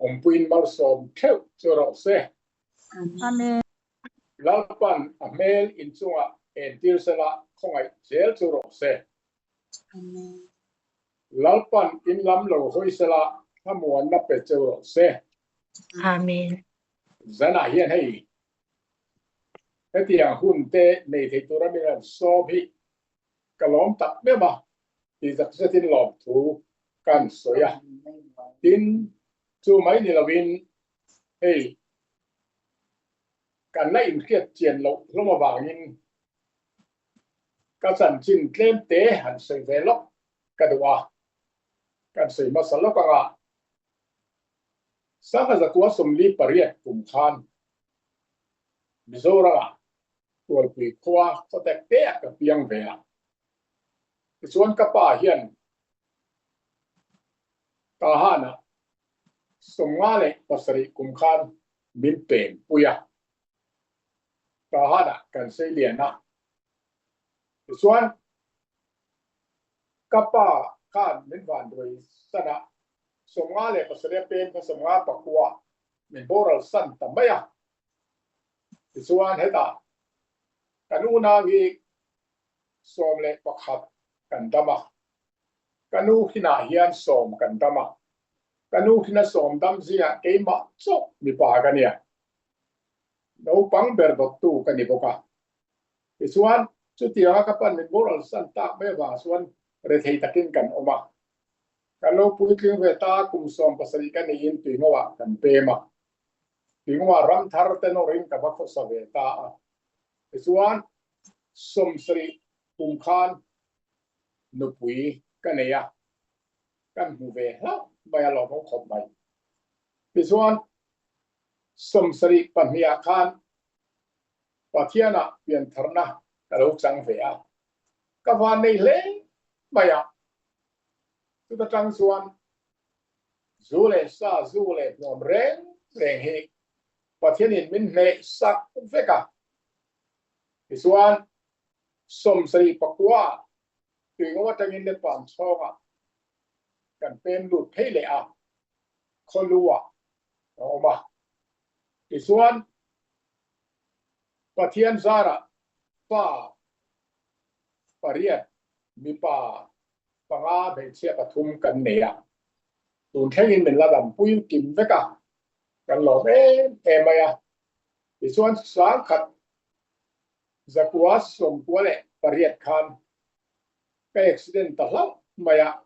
Awmpuiin malsawm theuh chu rawh se. Amen. Lalpan a hmel inchungah entir sela khawngaih zel chu rawh se. Amen. Lalpan in lam lo hawi sela thlamuanna pe cheu rawh se. Amen. Zanah hian hei hetiang hun te nei thei tura min rawn sawm hi ka lawm tak meuh a, ti zak zetin lawmthu kan sawi a. Tin, chu mai ni lovin hei kan la inhriat chian loh hlawm avangin ka chanchin tlem te han sawi ve lawk ka duh a, kan sawi hmasa lawk anga Sangha zakua 48 kum khan Mizoramah Tualpui khua khawtek te ah ka piang ve a. Tichuan ka pa hian Tahanah 57 kum khan min pen pui a. Tahanah kan sei lian a. Tichuan ka pa khan min vanduai san a, 57 a pen kha 59 min boral san ta mai a. Tichuan hetah kan unau hi 11 kan dam a, ka nu hinah hian 10 kan dam a, ka nu hina 10 dam zingah keimah chauh mipa ka nia, naupang ber dawttu ka ni bawk a. Tichuan chutianga ka pan min boral san tak mai avang chuan rethei takin kan awm a. Kan lo puitling ve ta kum 17 ka niin tuingoah kan pem a. Tuingoah ram thar te nawrin ka va khawsa ve ta a. Tichuan 70 kum khan nupui ka nei a, kan hmu ve hlauh mai a lawmawm khawp mai. Tichuan 72 ah khan Pathianah piantharna ka lo chang ve a, ka van nei hle mai a. Chuta tang chuan zu leh sa, zu leh hmuam reng reng hi Pathianin min hneh sak vek a. Tichuan 79 tuingo atangin Nepal chhawngah kan pem lut phei leh a, khawluah ka awm a. Tichuan Pathian zarah pa 8, mipa 5, hmeichhia 3 kan nei a. Tun thlengin min la dampui kim vek a, kan lawm em em mai a. Tichuan 1998 khan ka accident ta hlauh mai a,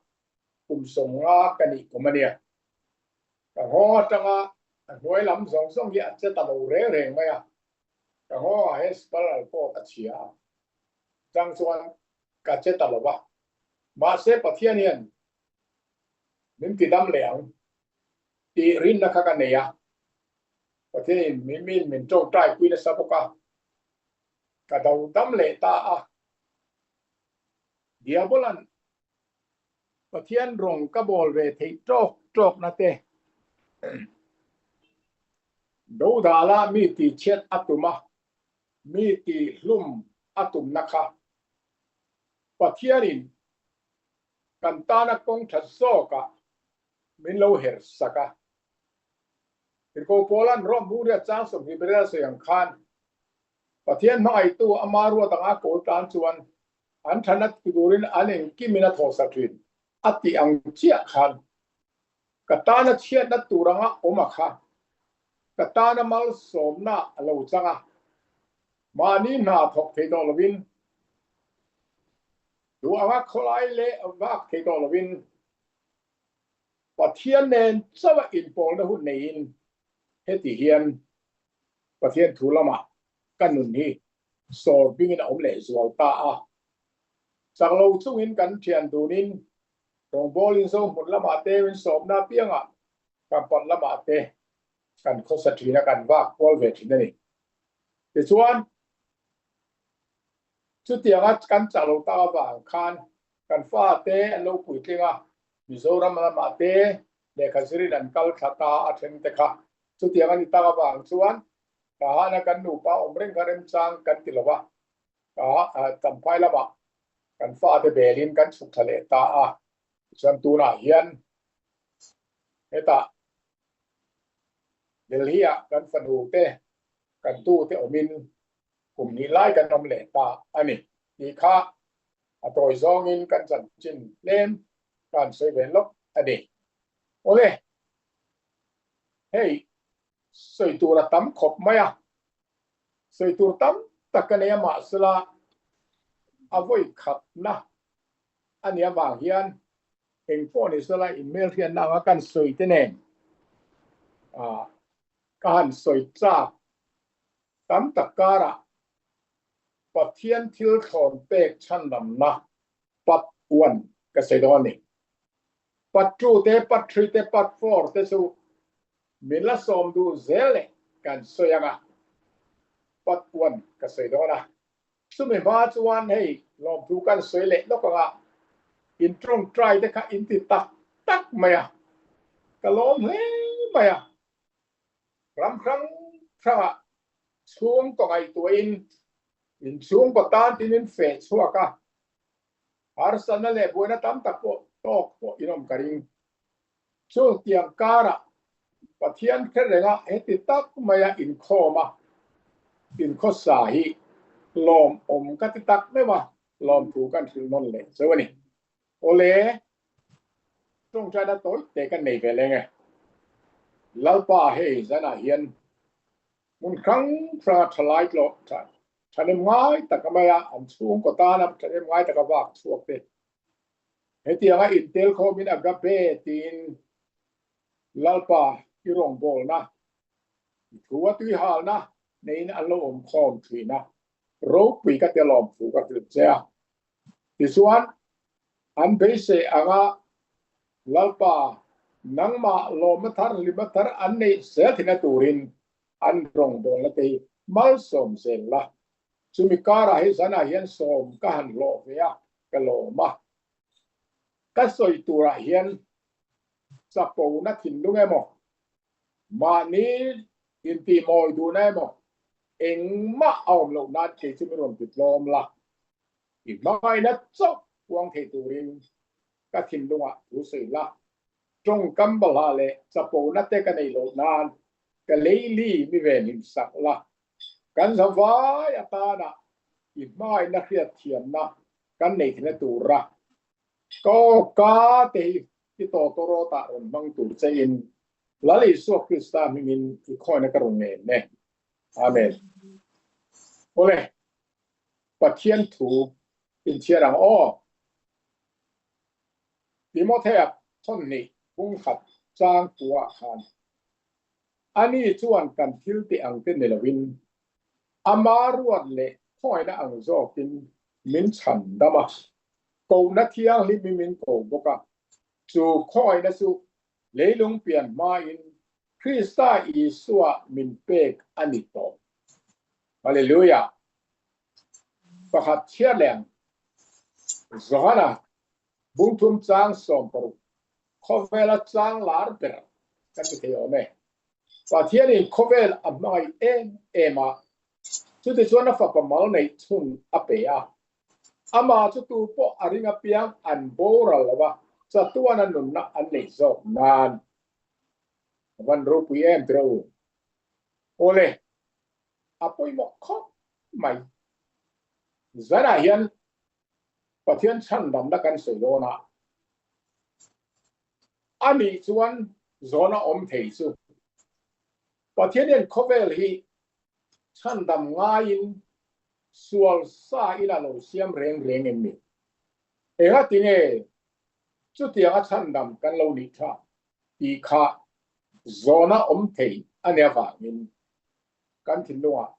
kum 50 ka nih kum a nia. Ka nghawng atanga a hnuai lam zawng zawng hi a che ta lo reng reng mai a, ka nghawngah hian spiral cord a chhia a, chang chuan ka che ta lo va. Mahse Pathian hian min ti dam leh ang tih rinna kha ka nei a, Pathianin min min min tawngtai pui nasa bawk a, ka do dam leh ta a. Diabolan Pathian rawng ka bawl ve theih tawk tawkna te dodala mi tihchhiat a tum a, mi tihhlum a tumna kha Pathianin kan tana kawng tha zawkah min lo her sak a. Tirhkoh Paula'n Rom Muria chang 28 a sawi ang khan, Pathian hmangaihtu ama ruat anga kawl tan chuan an thana ti turin an engkimin a thawhsak thin a tih ang chiah khan ka tana chhiatna tur anga awm a kha ka tana malsawmna a lo chang a, mahni hna thawk thei tawh lovin duh anga khawlai leh vak thei tawh lovin Pathian nen chauh a inpawlna hun neiin heti hian Pathian thu lamah ka nun hi sawr bingin a awm leh zual ta a. Chak lo chungin kan thian dunin rawngbawlin zo hmun lamah te min sawmna apiangah kan pan lamah te kan khawsa thin a, kan vak kual ve thin a ni. Tichuan, chutianga kan chak lo tak avang khan kan fate an lo puitling a, Mizoram lamah te lehkha zirin an kal thla ta a then te kha. Chutiang a ni tak avang chuan Tahana kan nupa awm reng kha remchang kan ti lo va, Champhai lamah kan fate belin kan chhuk thla leh ta a. Tichuan tunah hian hetah. Delhi-ah kan fanu te, kan tu te awmin kum hnih lai kan awm leh ta a ni tih kha a tawi zawngin kan chanchin tlem ka han sawi ve lawk a ni. Awle, hei sawi tur a tam khawp mai a, sawi tur tam tak ka nei a mahsela a vawi khatna a nih avang hian eng pawh ni sela inhmelhriatna anga kan sawi te nen ka han sawi chak tam tak karah Pathian thil thlawn pek chhandamna part 1 ka sawi dawn a ni. Part 2 te, part 3 te, part 4 te chu min la sawm duh zel leh kan sawi ang a, part 1 ka sawi dawn a. Chumi hma chuan hei lawmthu kan sawi leh lawk ang a, in tawngtai te kha in ti tak tak mai a, ka lawm hle mai a. Ram hrang hrangah chhungkaw ngaihtuahin in chhungkaw tan tin in feh chhuak a, harsatna leh buaina tam tak pawh tawk pawh in awm ka ring. Chutiang karah Pathian hre renga heti tak maia inkhawm a, inkhawsa hi lawmawm ka ti tak meuh a, lawmthu kan hrilh nawn leh cheu a ni. Awle, tawngtaina tawi te kan nei ve leng e. Lalpa hei zanah hian hmun hrang hranga thalai tlawh thahnem ngai taka maia an chhungkaw tana thahnem ngai taka vak chhuak te Hetianga intel khawmin Agape tiin Lalpa i rawngbawlna, i thu a tuihalna neiin an lo awm khawm thin a, ropui ka ti lawm thu ka hrilh che a. Tichuan, an beisei anga Lalpa nangmah lawmna thar hlimna thar an neih zel theihna turin an rawngbawlna te hi malsawm zel la. Chumi karah hei zanah hian sawm ka han hlawh ve a, ka lawm a. Ka sawi turah hian chapona thinlung emaw, mahni intihmawi duhna emaw engmah a awm loh nan kei chu min rawn ti tlawm la. I hmangaihna chauh puang thei turin ka thinlungah thu sawi la. Tawngkam balhah leh chapona te ka neih loh nan ka leili mi venhim sak la. Kan zavai atana i hmangaihna hriatthiamna kan nei theihna tura ka awka te hi i tawtawrawtah rawn hmang tur chein Lal Isua Krista hmingin i khawina ka rawn ngen e. Amen. Awle, Pathian thu inchhiar ang aw. Timothea thawnhnih bungkhat chang puah khan Ani chuan kan thil tih ang te ni loin ama ruat leh khawngaihna ang zawkin min chhan dam a, kohna thianghlim in min ko bawk a. Chu khawngaihna chu leilung pian hmain Krista Isua min pek a ni tawh. Hallelujah! Pakhat chhiar leh ang. Johana Bungthum chang 60 khawvela chang lar ber kan ti thei awm e. Pathianin khawvel a hmangaih em em a, chutichuan a fapa mal neih chhun a pe a. Amah chu tu pawh a ring apiang an boral lo a, chatuana nunna an neih zawk nan. A van ropui em tiro u. Awle, a pawimawh khawp mai. Zanah hian Pathian chhandamna kan sawi dawn a, a nih chuan zawna awm thei chu Pathian hian khawvel hi chhandam ngaiin sual sa in a lo siam reng reng em ni? Engati nge chutianga chhandam kan lo nih tha tih kha zawna awm thei a nih avangin kan thinlungah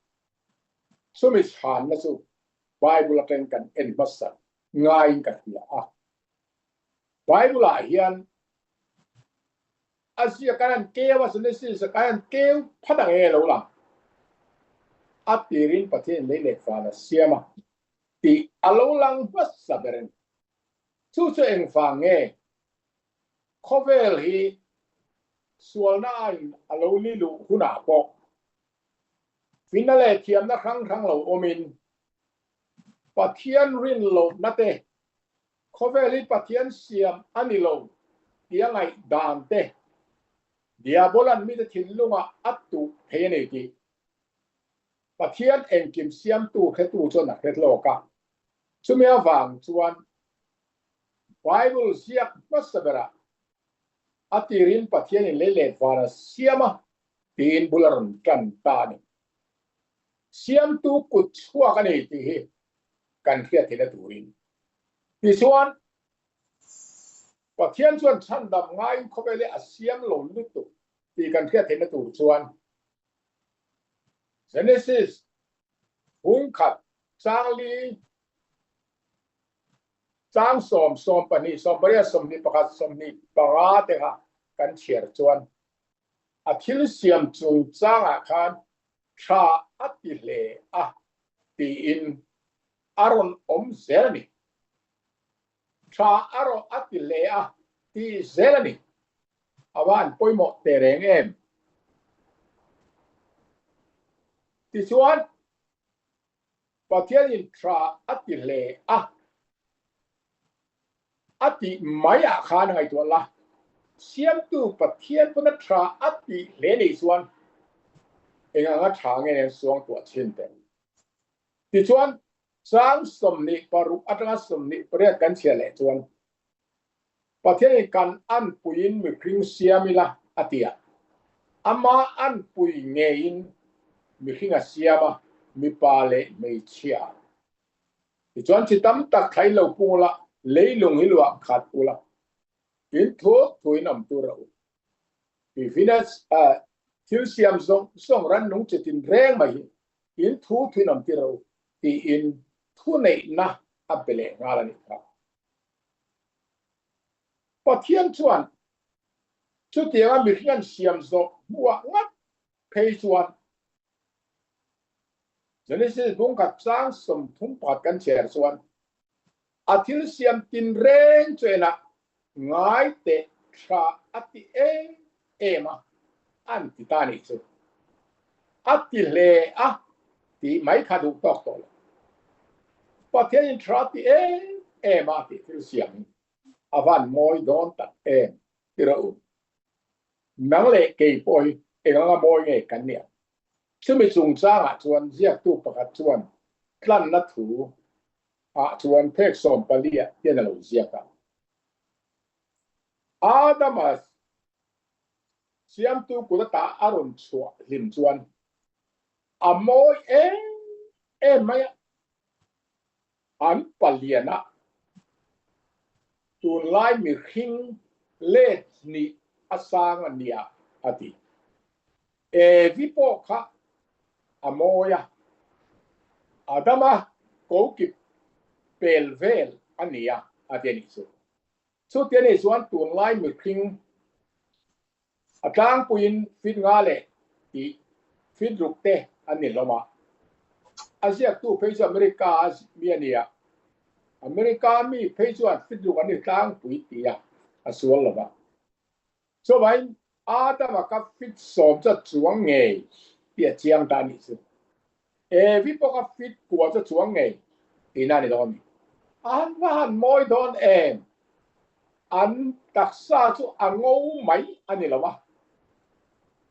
chumi chhanna chu Bible atangin kan en hmasa ngaiin ka hria a. Bible ah hian a ziak an han keu a, Genesis ah an keu phat ang e lo lang. A tirin Pathian lei leh van a siam a tih a lo lang hmasa ber a ni. Chu chu engvang nge khawvel hi sualna aiin a lo ni luh hunah pawh Finna leh thiamna hrang hrang lo awmin Pathian rin lohna te, khawvel hi Pathian siam a ni lo tia ngaihdan te. Diabolan mite thinlungah a tuh thei a ni tih Pathian engkim siamtu hretu chuan a hre hlawk a. Chumi avang chuan Bible ziak hmasa berah a tirin Pathianin lei let van a siam a tiin bul a rawn tan ta a ni. Siamtu kut chhuak a ni tih hi kan hriat theihna turin. Tichuan, Pathian chuan chhandam ngaiin khawvel hi a siam lo lutuk tih kan hriat theihna tur chuan Genesis hungkhat changli chang sawm, 12, 18, 21, 25 te kha kan chhiar chuan a thil siam chungchangah khan tha a ti hle a tiin a rawn awm zel a ni. Tha a rawh a ti hle a ti zel a ni. A va an pawimawh teh reng em? Tichuan, Pathianin tha a ti hle a, a tih mai ah khan a ngaihtuah la. Siamtu Pathian pawn a tha a tih hle nih chuan eng anga tha nge nen suangtuah chhin teh. Tichuan, Chang 26 atanga 28 kan chhiah leh chuan Pathianin kan anpuiin mihring siam ila a ti a, ama anpui ngeiin mihring a siam a, mipa leh hmeichhia. Tichuan chi tam tak thlain lo pung ula, leilung hi luah khat ula, in thuk thuin awm tur a u. Ti Venus thil siam zawng zawng rannung chi tin reng mai hi in thu thuin awm tir a u tiin thuneihna a pe leh nghal a nih kha. Pathian chuan chutianga mihring an siam zawh hnuah ngat phei chuan Genesis bungkhat chang 31 kan chhiar chuan A thil siam tinreng chu enah ngai teh tha a ti em em a, an ti ta nih chu. A ti hle a tih mai kha duh tawk tawh lo. Pathianin tha a ti em em a tih thil siam hi a van mawi dawn tak em ti rawh u. Nang leh kei pawh hi eng anga mawi nge kan nih ang? Chumi chungchangah chuan ziaktu pakhat chuan tlanna thu ah chuan phek 14 ah hian a lo ziak a. Adama siamtu kut ata a rawn chhuah hlim chuan a mawi em em mai a, an palian a, tunlai mihring let hnih a sang a nia a ti. Evi pawh kha a mawi a, Adama kokip pel vel a ni a, a ti a nih chu. Chuti a nih chuan tunlai mihring a tlangpuiin fit nga leh tih fit ruk te an ni hlawm a. A ziaktu phei chu America a mi a ni a, America mi phei chuan fit ruk an ni tlangpui tih a a sual lo va. Chuvangin Adama ka fit sawm chu a chuang ngei tih a chiang ta a nih chu. Evi pawh ka fit kua chu a chuang ngei tihna a ni dawn a ni. An va han mawi dawn em? An taksa chu a ngo mai a ni lo a,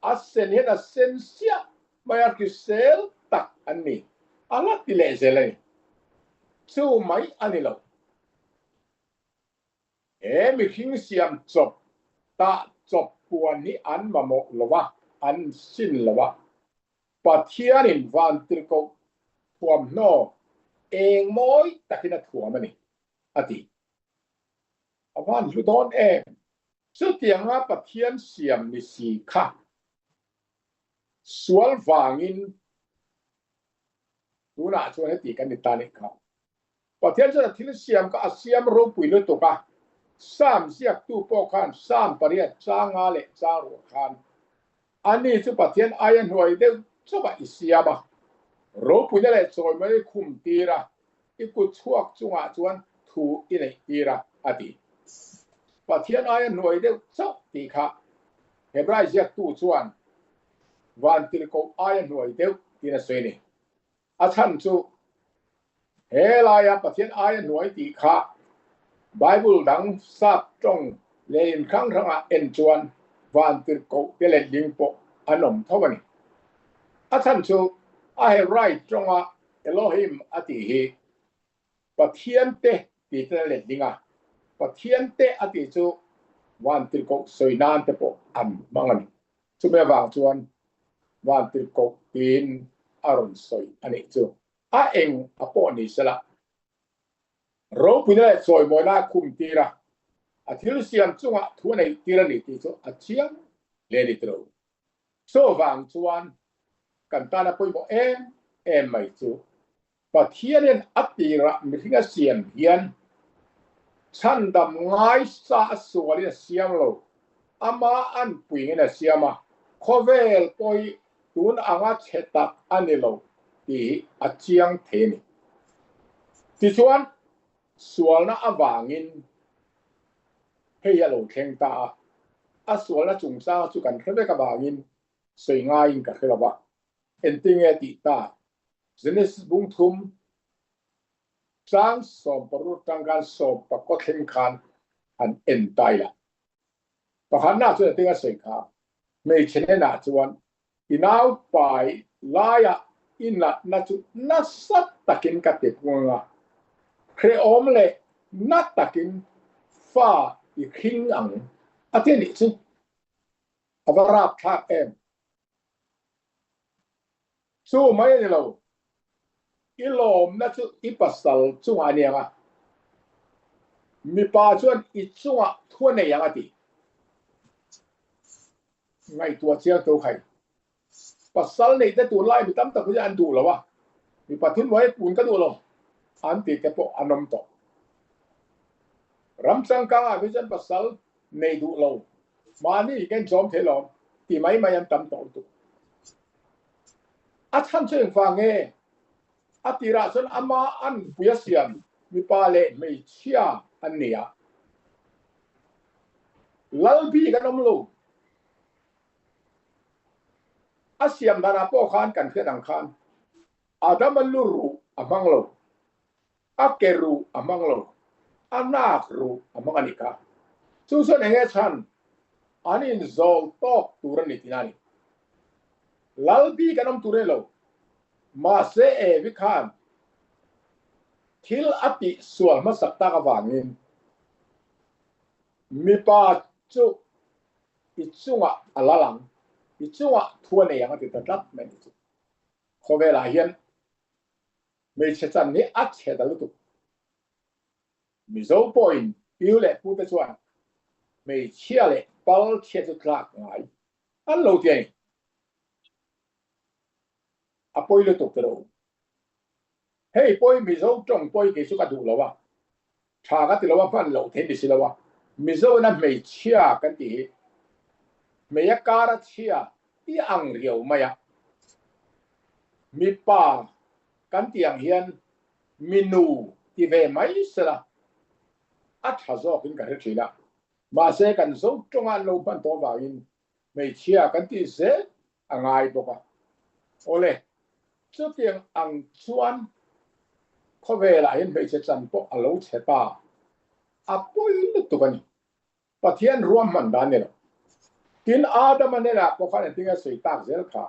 a sen hian a sen siah mai a, hrisel tak an ni. A la ti leh zel a ni. Chu mai a ni lo. He mihring siam chawp tah chawp puan hi an mamawh lo a, an sin lo a. Pathianin vantirhkoh thuamhnaw eng mawi takin a thuam a ni, a ti. A van hlu dawn em? Chutianga Pathian siam ni si kha sual vangin tunah chuan heti kan ni ta nih kha. Pathian chuan a thil siam kha a siam ropui lutuk a, Psalm ziaktu pawh khan Psalm pariat chang nga leh chang ruah khan ani chu Pathian aia hnuai deuh chauhah i siam a, ropuina leh chawimawina i khum tir a, i kut chhuak chungah chuan thu i neih tir a, a ti. Pathian aia hnuai deuh chauh tih kha Hebrai ziaktu chuan vantirhkoh aia hnuai deuh tiin a sawi a ni. A chhan chu he laia Pathian aia hnuai tih kha Bible dang sap tawng leh in hrang hrangah en chuan Vantirhkoh te letling pawh an awm tho a ni. A chhan chu a Hebrai tawnga Elohim a tih hi Pathian te tih ten a letling a, Pathian te a tih chu Vantirhkoh sawi nan te pawh an hmang a ni. Chumi avang chuan Vantirhkoh tiin a rawn sawi a nih chu. A eng a pawh ni sela, Ropuina leh chawimawina a khum tir a, a thil siam chungah thu a neih tir a ni tih chu a chiang hle a ni tilo. Chuvang chuan kan tana pawimawh em em mai chu Pathianin a tirah mihring a siam hian chhandam ngaisa a sualin a siam lo, ama anpuiin a siam a, khawvel pawh hi tun anga chhe tak a ni lo tih hi a chiang thei a ni. Tichuan, sualna avangin hei a lo thleng ta a, a sualna chungchang chu kan hre vek avangin sawi ngaiin ka hre lo va, engtinge tih ta Genesis bung thum tlang sawmparuk tangkan sawmpakaw thleng khan han en ta ila. Pakhatna chuan a tinga sawi kha, hmeichhe hnenah chuan i naupai laiah i natna chu nasa takin ka ti pung anga, hrehawm leh na takin fa i hring ang a ti a nih chu. A va rapthlak em! Chu mai a ni lo, i lawmna chu i pasal chungah a ni ang a, mipa chuan i chungah thu a nei ang a ti. Ngaihtuah chiang tho khai. Pasal neih te tun lai mi tam tak hi an duh lo a, mipa thunhnuai pun ka duh lo an tih te pawh an awm tawh. Ram changkangah hi chuan pasal nei duh lo, mahni hi kan zawm thei lo ti mai mai an tam tawh lutuk. A chhan chu engvang nge? A tirah chuan ama anpui a siam mipa leh hmeichhia an ni a, lal bik an awm lo. A siam danah pawh khan kan hriat ang khan Adama lu ruh a hmang lo. A ke ruh a hmang lo, a nak ruh a hmang a nih kha. Chu chuan eng nge chhan? An inzawl tawk tur a ni tihna a ni. Lal bik an awm tur a ni lo. Mahse Evi khan thil a tih sual hmasak tak avangin mipa chu i chungah a lal ang, i chungah thu a nei ang a ti ta tlat mai a nih chu. Khawvelah hian Hmeichhe chan hi a chhe ta lutuk. Mizo pawhin piu leh pute chuan hmeichhia leh pal chhia chu tlak ngai an lo ti a ni. A pawi lutuk te lo. Hei pawi Mizo tawng pawi kei chu ka duh lo a, tha ka ti lo a, hman loh theih ni si lo a. Mizo ina hmeichhia kan tih hi hmeia kara chhia i ang riau mai a. Mipa kan tih ang hian minu ti ve mai sela a tha zawkin ka hre thin a, mahse kan zo tawnga an lo hman tawh avangin hmeichhia kan tih zel a ngai bawk a. Awle, chutiang ang chuan khawvelah hian hmeichhe chan pawh a lo chhe ta, a pawi lutuk a ni. Pathian ruahman dan ni lo. Tin, Adama hnenah pawh khan engtin nge sawi tak zel kha?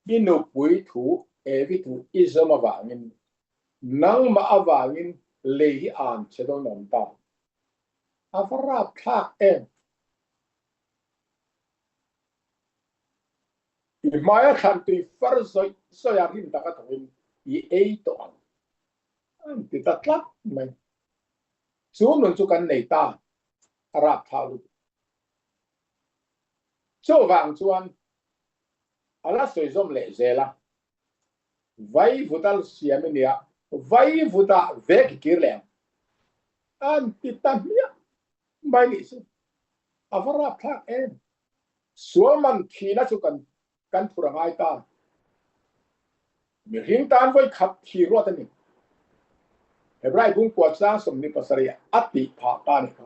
I nupui thu, Evi thu i zawm avangin, nangmah avangin lei hi an che dawn awm ta. A va rapthlak em! I hmaia thlan tui far zawih zawih a rim taka thawkin i ei tawh ang. An ti ta tlat mai. Chu nun chu kan nei ta, a rapthla lutuk. Chuvang chuan a la sawi zawm leh zel a, Vaivuta siam i nia, Vaivuta vek i kir leh ang. An ti ta hmiah mai nih chu. A va rapthlak em! Sual man thihna chu kan kan phur a ngai ta. Mihring tan vawi khat thi ruat a ni. Hebrai bungkua chang 27 a tih phah ta a ni kha.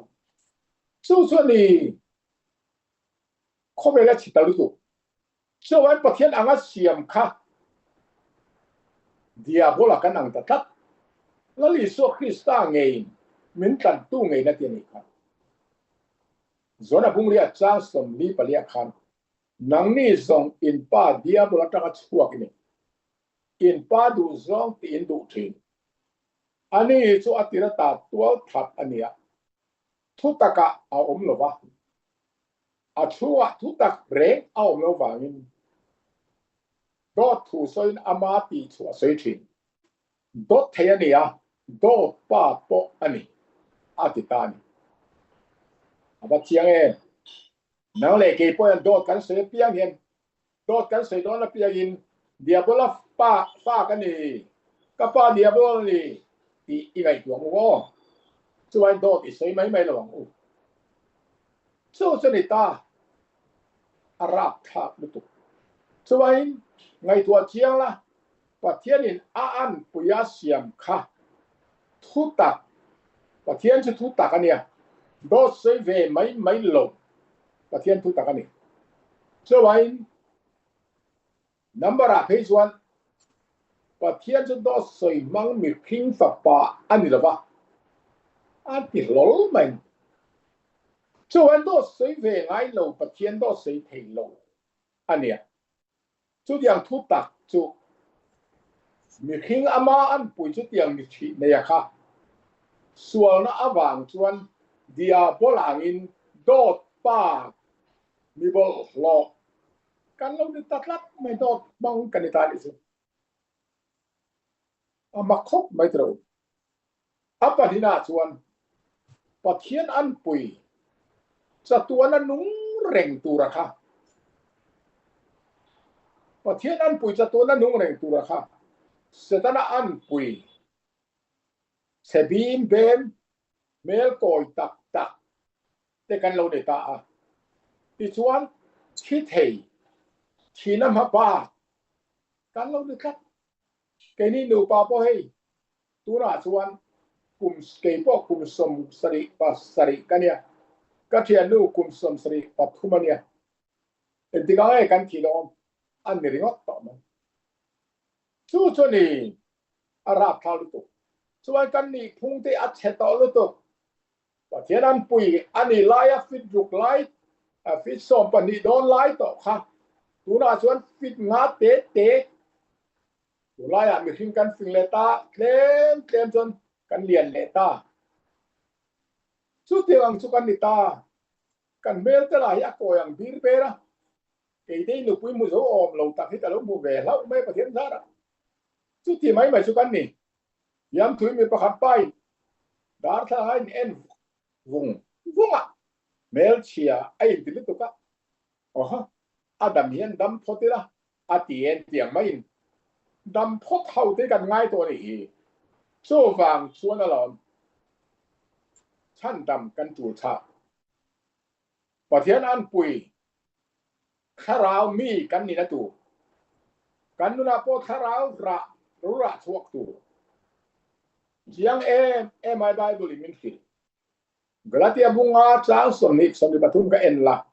Chu chu a ni khawvel a chhi ta lutuk. Chuan Pathian anga siam kha Diabola kan ang ta tlat. Lal Isua Krista ngeiin min tlantu ngei na ti a nih kha. Zona bungria chang 44 khan, Nangni zawng in pa Diabol atanga chhuak i ni. In pa duh zawng tih in duh thin. Ani chu a tir ata tual that a nia. Thutakah a awm lo va. A chhungah thutak reng a awm lo vangin dawt thu sawiin ama tih chu a sawi thin. Dawt thei a ni a, dawt pa pawh a ni, a ti ta a ni. A va chiang em? Nang leh kei pawh hian dawt kan sawi apiang hian, dawt kan sawi dawn apiangin Diabola pa fa ka ni, ka pa Diabol a ni tih i ngaihtuah ang u aw. Chuan dawt i sawi mai mai lo ang u. Chu chu ni ta, a rapthlak lutuk. Chuan ngaihtuah chiang la, Pathianin a anpui a siam kha thu tak, Pathian chu thu tak a nia, dawt sawi ve mai mai lo, Pathian thu tak a ni. Chuvain number ah phei chuan Pathian chu dawt sawi hmang mihring fapa a ni lova, a ti hlawl mai. Chuvain dawt sawi ve ngai lo Pathian dawt sawi thei lo a nia. Chutiang thu tak chu mihring ama anpui chutiang mi thih nei a kha. Sualna avang chuan Diabol angin dawt pa mi bawlhhlawh kan lo ni ta tlat mai, dawt hmang kan ni ta anih chu. A mak khawp mai tiro. A pahnihna chuan Pathian anpui chatuana nung reng tura kha Pathian anpui chatuana nung reng tura kha Setana anpui chhe bim bem hmel kawi tak tak te kan lo nei ta a. Tichuan thi thei thihna hmaba kan lo ni tlat. Keini nupa pawh hei Tunah chuan kum kei pawh kum 77 ka nia, ka thiannu kum 73 a nia. Engtikah nge kan thih dawn an ni ringawt tawh mai. Chu chu ni a rapthlak lutuk. Chuan kan nih phung te a chhe tawh lutuk. Pathian an pui a ni laia fit ruk lai, fit 12 dawn lai tawh kha tunah chuan fit nga te te Tunlaiah mihring kan fing leh ta, tlem tlem chuan kan lian leh ta. Chutiang ang chu kan ni ta. Kan hmel te lah hi a kawi ang bir ber a. Keitei nupui hmu zo awm lo tak hi ka lo hmu ve hlauh mai Pathian zarah. Chuti mai mai chu kan ni. Yamthui mi pakhat pain darthlalang a in en vung vung a, hmelchhia a inti lutuk a. Awha, a dam hian dam phawt ila, a ti en tiang maiin dam phawt ho te kan ngai tawh a nih hi. Chuvang chuan alawm chhandam kan tul chhak. Pathian anpui thlarau mi kan nihna tur, kan nunah pawh thlarau rah rah chhuak tur chiang em em ai Bible in min hrilh. Galatia bunga chang 20 23 ka en la.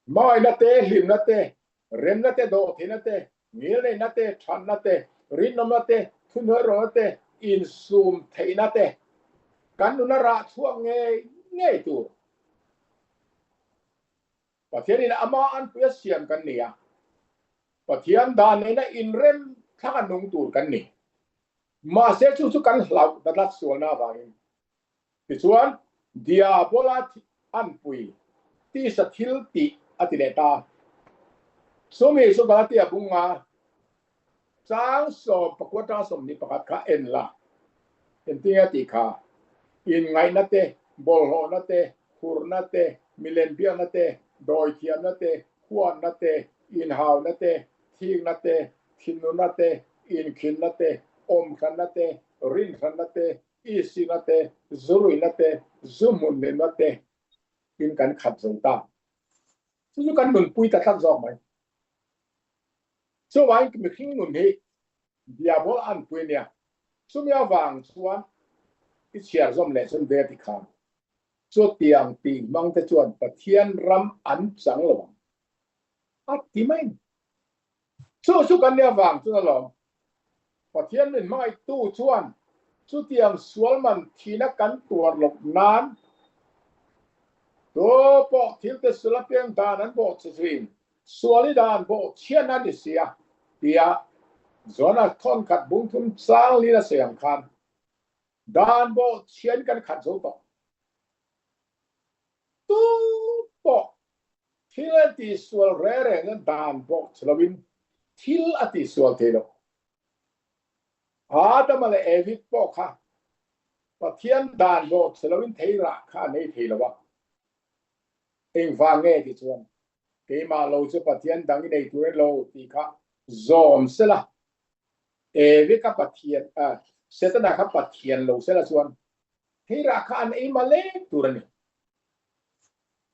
Mawina te, hlimna te, remna te, dawhtheihna te, ngilneihna te, thatna te, rinawmna te, thuhnuairawhna te, insum theihna te kan nuna rah chhuak ngei ngei tur. Pathianin ama anpui a siam kan ni a, Pathian dan nena inrem thlak a nung tur kan ni. Mahse chu chu kan hlauh ta tlat sualna avangin. Tichuan, Diabola anpui tisa thil tih a ti leh ta. Chumi chu Galatia bunga chang 19 atanga 21 kha en la. Engtin nge tih kha? Inngaihna te, bawlhhlawhna te, hurna te, milen biakna te, dawithiamna te, huatna te, inhauna te, thikna te, thinurna te, inkhinna te, awmhranna te, rinhranna te, Isina te, zuruina te, zu hmun nena te in kan khat zo ta. Chu chu kan nunpui ta tlat zawk mai. Chuvangin mihring nun hi diabol anpui a nia. Chumi avang chuan i chhiar zawm leh chuan ve ti khan chutiang tih hmang te chuan Pathian ram an chang lo ang a ti mai. Chu chu kan nia vang chuan alawm. Pathian min hmangaihtu chuan chutiang sual man thihna kan tuar loh nan. Tu pawh thil te sul apiang dan an bawh che thin, sual i dan bawh chhian a ni si a, tia Jona thawnkhat bungthum chang lin a sawi ang khan dan bawh chhian kan khat zo tawh. Tu pawh thil a tihsual re reng dan bawh che loin thil a tihsual thei lo. Adama leh Evi pawh kha Pathian dan bawh che loin thei rah kha an ei thei lo a. Engvang nge ti chuan keimah lo chu Pathian dang i nei tur e lo tih kha zawm sela Evi kha Pathian Setana kha Pathian lo sela chuan thei rah kha an ei malek tur a ni.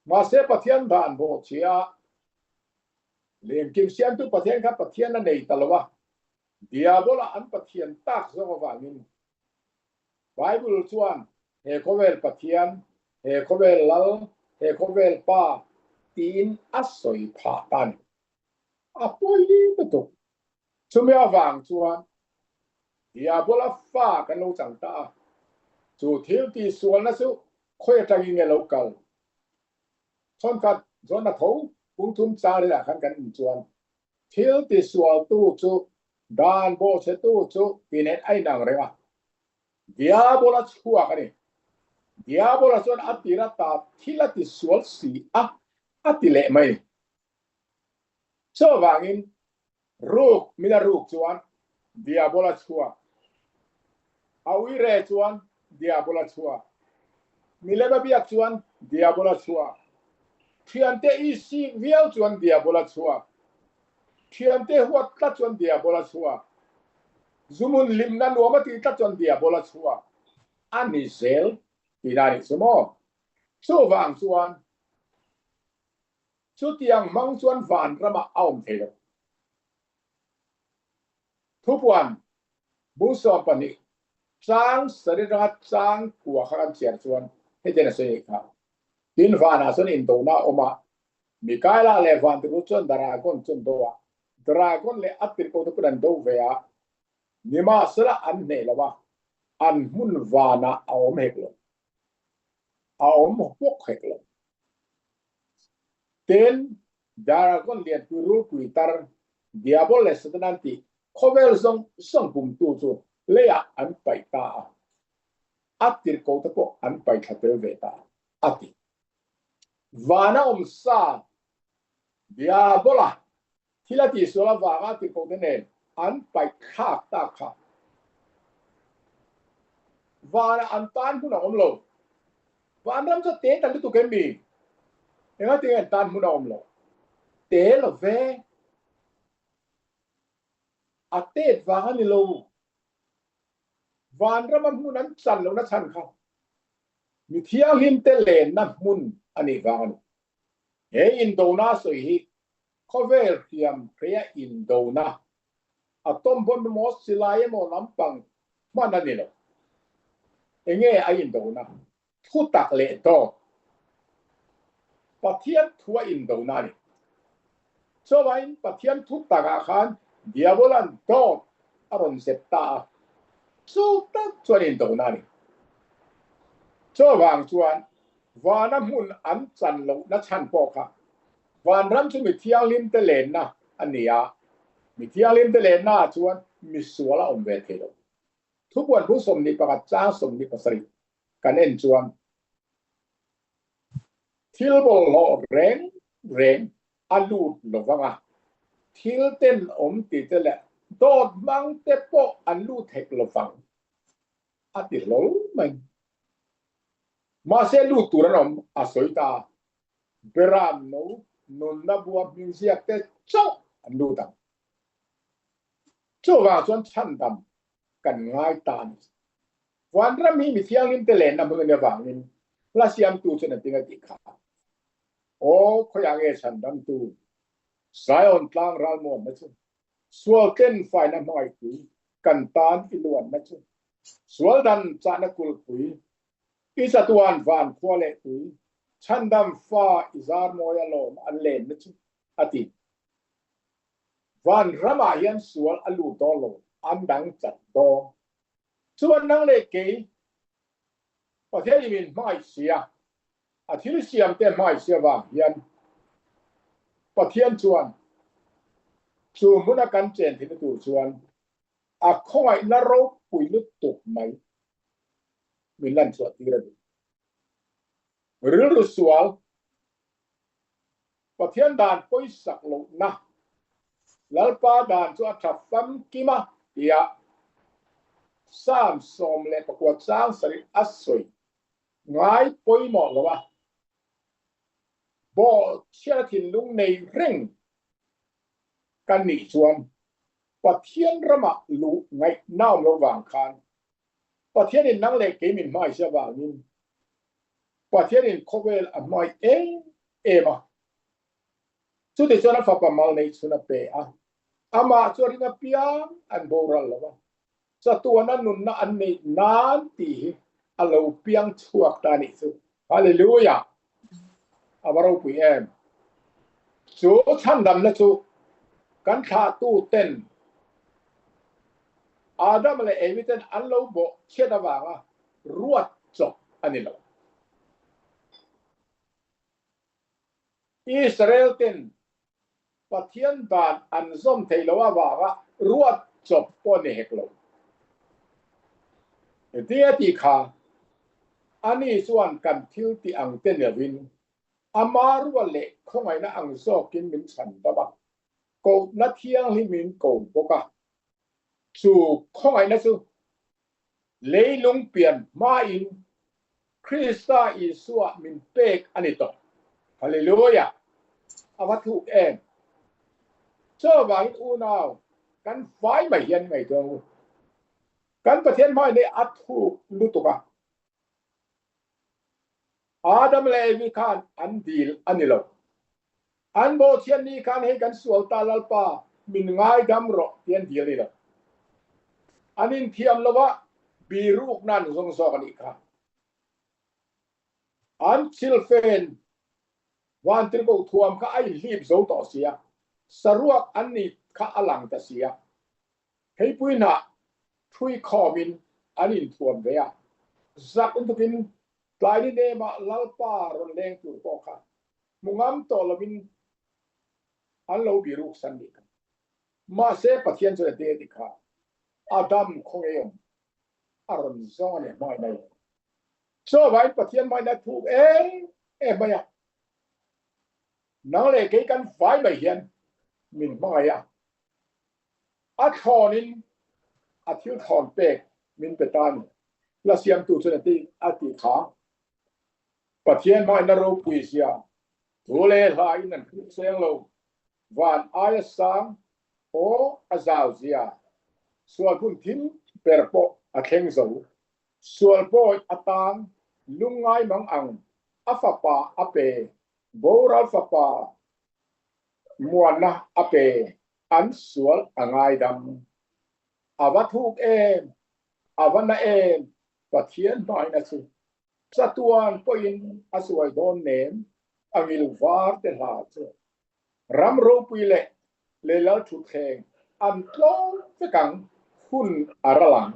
Mahse Pathian dan bawh che a lengkim siamtu Pathian kha Pathian a nei ta lo a, Diabola an Pathian tak zawk avangin Bible chuan he khawvel Pathian, he khawvel Lal, he khawvel Pa tiin a sawi phah ta a ni. A pawi lutuk. Chumi avang chuan Diabola fa kan lo chang ta a, chu thil tihsualna chu khawi atangin nge lo kal? Chhawnkhat zawn a tho pungthum changrilah khan kan in chuan Thil tisualtu chu dan bawhchhetu chu ti nen a inang reng a, Diabola chhuak a ni. Diabola chuan a tir ata thil a tisual si a, a ti leh mai. Chuvangin ruk min a ruk chuan Diabola chhuak. A uire chuan Diabola chhuak. Milem a biak chuan Diabola chhuak. Thiante i sik viau chuan Diabola chhuak. Thiante huat tlat chuan Diabola chhuak. Zumun hlimna nuam a tih tlat chuan Diabola chhuak. A ni zel tihna a nih chu maw? Chuvang chuan chutiang hmang chuan vanramah a awm thei lo. Thupuan Bungsawm pahnih chang sarira chang kua kha kan chhiar chuan hetiang a sawi anih kha. Tin vanah chuan indona a awm a, Mikaela leh Vantirul chuan Dragon chu an do a, Dragon leh a tirhkohte pawhin an do ve a, nimahsela an hneh lo a, an hmun vanah a awm hek lo, a awm bawk hek lo. Tin, Dragon lianpui rulpui tar, Diabol leh Satan an tih khawvel zawng zawng bumtu chu leiah an paih ta a, a tirhkohte pawh an paih thla tel ve ta a ti. Vana awm sa Diabola thil a tihsual avanga a tirhkohte nen an paih thlak ta kha vanah an tan hmun a awm lo. Vanram chu te ta lutuk em mi? Engati nge an tan hmun a awm lo? Te lo ve. A tet vang a ni lo. Vanrama hmun an chan lohna chhan kha mi thianghlimte lenna hmun a nih vang a ni. He indona sawi hi khawvel hriam hreia indona, atom bomb emaw silai emaw lampang hman a ni lo. Enge a indona? Thutak leh dawt. Pathian thu a indona a ni. Chuvain Pathian thutakah khan Diabola'n dawt a rawn zep ta a, chu tak chuan indona a ni. Chuvang chuan vana hmun an chan lohna chhan pawh kha vanram chu mi thianghlimte lenna a ni a, mi thianghlimte lennaah chuan misual a awm ve thei lo. Thupuan bu 21 chang 27 kan en chuan thil bawlhhlawh reng reng a lut lo vang a, thil tenawm ti te leh dawt hmang te pawh an lut hek lo vang a ti hlawl mai. Mahse lut tur an awm a sawi ta a, Beram no nunna bua hming ziak te chauh an lut ang. Chuvang chuan chhandam kan ngai ta a ni. Vanram hi mi thianghlimte lenna hmun a nih avangin hla siamtu chuan an tinga tih kha. Aw, khawiah nge chhandamtu Zion tlang ralmuanna chu, sual tlenfaina hmangaihpui kan tan i luanna chu, sual dan chahna kulhpui, i chatuan van khua leh tui, chhandam fa i zar mawi alawm an lenna chu, a ti. Vanramah hian sual a lut dawn lo, an dang chat dawn. Chuan nang leh kei, Pathian i min hmangaih si a. A thil siamte hmaisia vang hian Pathian chuan chu hmuna kan chen theihna tur chuan a khawngaihna ropui lutuk mai min lan chhuah tir a ni. Rilru sual, Pathian dan pawisak lohna, Lalpa dan chu a tha famkim a tia Psalm 19 chang sarih a sawi ngai pawimawh lo a, bawhchhiat a thinlung nei reng kan nih chuan Pathian ramah luh ngaihna awm lo vang khan Pathianin nang leh kei min hmaisa vangin Pathianin khawvel a hmai em em a. Chutichuan a fapa mal neih chhun a pe a, amah chu a ring apiang an boral lo a. Chatuana nunna an neih nan tih hi a lo piang chhuak ta nih chu. Hallelujah! A va ropui em! Chu chhandamna chu kan thlahtu ten Adam leh Evi ten an lo bawh chhiat avanga ruat chawp a ni lo. Israel ten Pathian dan an zawm thei lo avanga ruat chawp pawh ni hek lo. Heti a tih kha, ani chuan kan thil tih ang te ni lovin ama rual leh khawngaihna ang zawkin min chhan dam a, kohna thianghlim in ko bawk a. Chu khawngaihna chu Leilung pian hmain Krista Isua min pek a ni tawh. Hallelujah! A va thuk em! Chuvangin unau kan fai mai hian ngaihtuah ang u. Kan Pathian hmai nei a thuk lutuk a. Adam leh Evi khan an dil a ni lo. An bawhchhiat ni khan hei kan sual ta Lalpa min ngaidam rawh ti an dil a ni lo. An inthiam lo a, birukna an zawng zawk a nih kha. An thilfen vantirhkoh thuam kha a inhlip zo tawh si a, saruak an nih kha a lang ta si a. Theipui hnah ṭhui khawmin an inthuam ve a, zak lutukin tlai ni nemah Lalpa rawn leng tur pawh kha hmu ngam tawh lovin an lo biruk san nih kha. Mahse Pathian chuan a te ti kha Adam khawnge awm a rawn zawng a ni hmangaih mai. Chuvangin Pathian hmangaihna a thuk em em mai a, nang leh kei kan vai mai hian min hmangaih a. A thlawnin a thil thlawn pek min pe ta a ni. Hla siamtu chuan a ti a tih kha. Pathian hmaina ropui zia thu leh hla in an hrilh seng lo. Van aia sang aw a zau zia sual hmun thim ber pawh a thleng zo. Sual bawi a tang lungngai mang ang a fapa a pe boral fapa muanna a pe an sual a ngaidam. A va thuk em, a va na em, Pathian hmaina chu chatuan pawhin a suai dawn nem a ngil var te hla chu. Ram ropui leh leilal thutthleng an tlawm vek ang, hun a ral ang.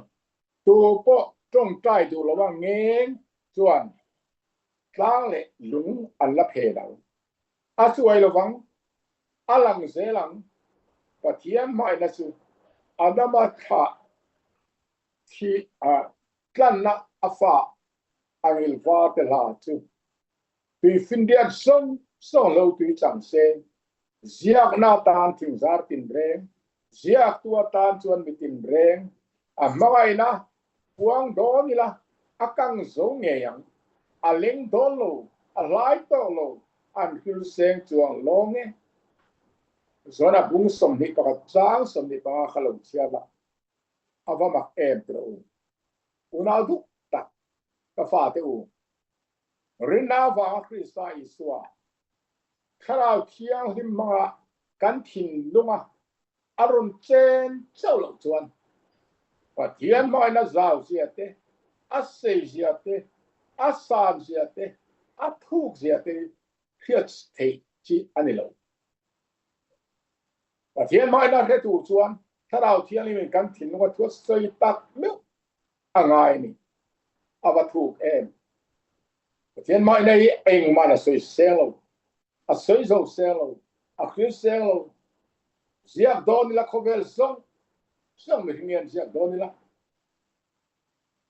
Tu pawh tawngtai duh lo a ngeng chuan tlang leh lung an la phe lo. A chuai lovang, a lang zel ang. Pathian hmaina chu Adama thlah thi tlanna a fa a ngil va te hla chu tuifinriat zawng zawng lo tui chang se, ziakna atan thingzar tinreng, ziaktu atan chuan mi tinreng a hmangaihna Puang dawn ila a kang zo ngei ang, a leng dawn lo, a hlai tawh lo, an hril seng chuang lawng e. Zona bung 21 chang 25 kha lo chhiar la, a va mak em tira u. Unau duk tak, ka fate u, rinna avanga Krista Isua Thlarau Thianghlim hmanga kan thinlunga a rawn chen chauh loh chuan Pathian hmangaihna zau zia te, a sei zia te, a san zia te, a thuk zia te hi hriat theih chi a ni lo. Pathian hmangaihna hre tur chuan Thlarau Thianghlimin kan thinlunga thu a sawi tak meuh a ngai a ni. A va thuk em! Pathian hmangaihna hi engmah a sawi seng lo, a sawi zo seng lo, a hril seng lo. Ziak dawn ila khawvel zawng zawng mihring hian ziak dawn ila.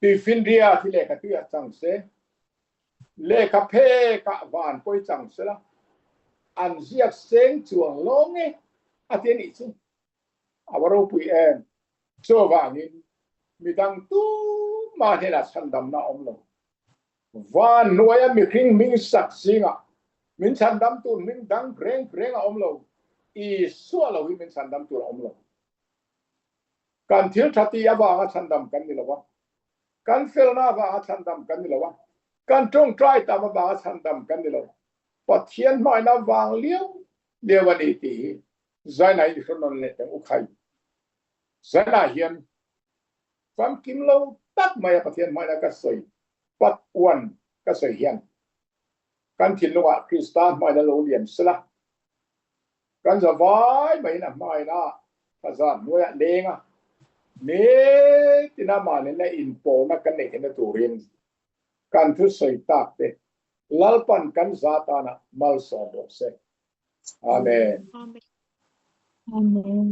Tuifinria hi lehkha tuiah chang se, lehkha phekah van pawi chang sela, an ziak seng chuang lawng e a ti a nih chu. A va ropui em! Chuvangin midang tumah hnenah chhandamna a awm lo. Van hnuaia mihring hming sak zingah min chhandam tur hming dang reng reng a awm lo. Isua lo hi min chhandam tur a awm lo. Kan thil tha ti avanga chhandam kan ni lo a, kan felna avanga chhandam kan ni lo a, kan tawngtai tam avanga chhandam kan ni lo. Pathian hmaina vang liau liau a ni tih hi Zaina hi hre nawn leh teng u khai. Zaina hian famkim lo tak mai a Pathian hmaina ka sawi pat uan ka sawi hian kan thinlungah Krista hmaina lo lian sela, kan za vai maiin a hmaina thlazat hnuaiah leng a, nitin amah nena inpawlna kan neih theihna turin kan thusawi tak te Lalpan kan za tanah malsawm rawh se. Amen. Amen.